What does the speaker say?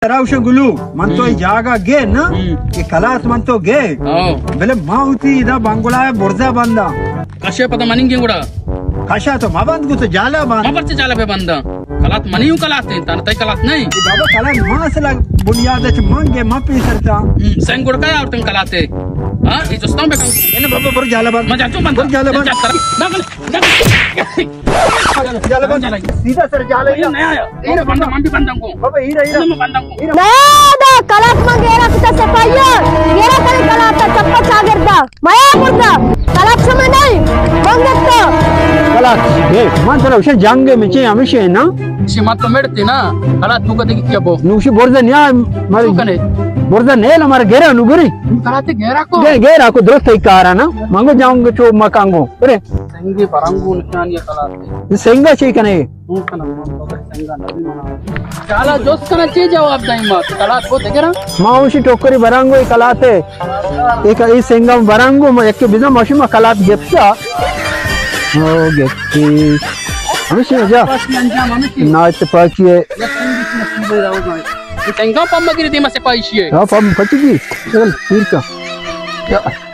ترا اوشن گلو، من تو ہم۔ اے جاگہ گے نا، ہم۔ کہ کلات من تو گے۔ ہاں۔ بلے ما ہوتی ادا بنگلہ برزا بنداں۔ کشے پتہ مننگیں گڑا۔ کشا تو ما بند کو تو جالا بند۔ ما پرچے جالا بے بنداں۔ کلات منی ہوں کلات ہیں، تانا تئی کلات نہیں۔ اے بابا کلات ما اصلا بنیاد اچ منگے ما پیسرتا۔ ہم، سنگ گڑ کا آورتن کلاتے۔ ہاں، اے جستان بے کن۔ اے نا بابا برو جالا بند۔ ما جاتو بند۔ برو جالا بند۔ جا ترا۔ نہ، نہ، نہ۔ جالا بند۔ سیدھا سر جالا۔ اے نیا آیا۔ اے نا بند، بند۔ من بھی بنداں کو۔ بابا، ہیرا، ہیرا۔ میں بنداں کو۔ نیا دا کلات من گیرا کتا سپاہی۔ گیرا کرے کلات چپا چاگردا۔ میا بردا۔ کلات شما نہیں۔ بند تو۔ کلات، اے، من ترا اوشن جنگ مچے ہمیشہ نا۔ شما تو مڑتے نا۔ کلات تو کدی کیا بو۔ نوشی برزا نیا، مر-، تو کنے۔ برزا نیل ہمارا گیرا نو گری۔ کلات گیرا کو۔ گے-، گیرا کو درست ہی کارا نا۔ منگو جاؤں گے چو مکانگو۔ ارے۔ سنگی برنگو نشانی کلات۔ سنگا چی کنے؟ چالا جست کنا چے جواب دائیں ما؟ کلات کو دگرا؟ ما اوشی ٹوکری برانگو اے کلاتے۔ اے ک-، اے سنگم برانگو ما یکے بزن ماشی ما کلات گپتا۔ او گپتی۔ ہمیشی جا۔ پاسی انجام ہمیشی۔ نا اتفاقی ہے۔ سنگم پم مگری دیما سپاہی شیے۔ ہاں، پم پچی کی۔ چل، پیر کا۔